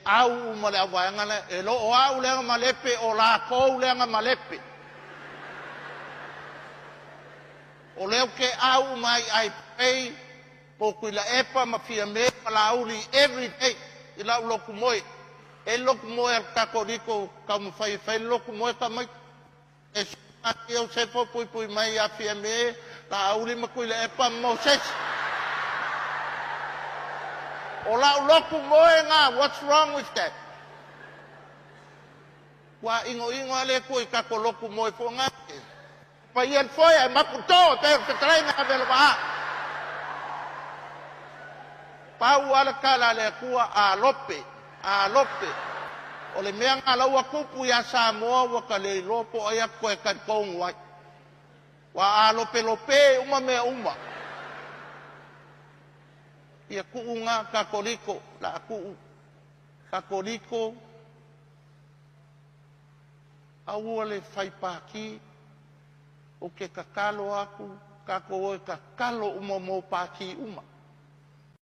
au uma le auvaega lea, e le o au le agamalepe, o latou le agama. O lea ou te au uma ai. I pray for Tuilaepa ma Fiame ma Laauli every day i lau lotu moe. E i ai le lotu moe a le Katoliko ou te taumafai e fai le lotu moe tamaiti. E susu Iosefo puipui mai ia Fiame, Laauli ma Tuilaepa ma Mosese. O lau lotu moe lena. What's wrong with that? Ua inoino lava le Atua i tatou lotu moe foi na. Paia le foe ae mapu le to e pei o le fetalaiga ia Velo. Pau lava le tala a le Atua, alope, alope. O le mea lena o la ua tupu ia Samoa, ua ta le iloa po o ai a ta toe talitonu ai. Ua alopelope uma mea uma. Ia tuu na Katoliko, la tuu Katoliko, aua le fai pati. Ou te tatalo atu, tatou o e tatalo uma mo pati uma.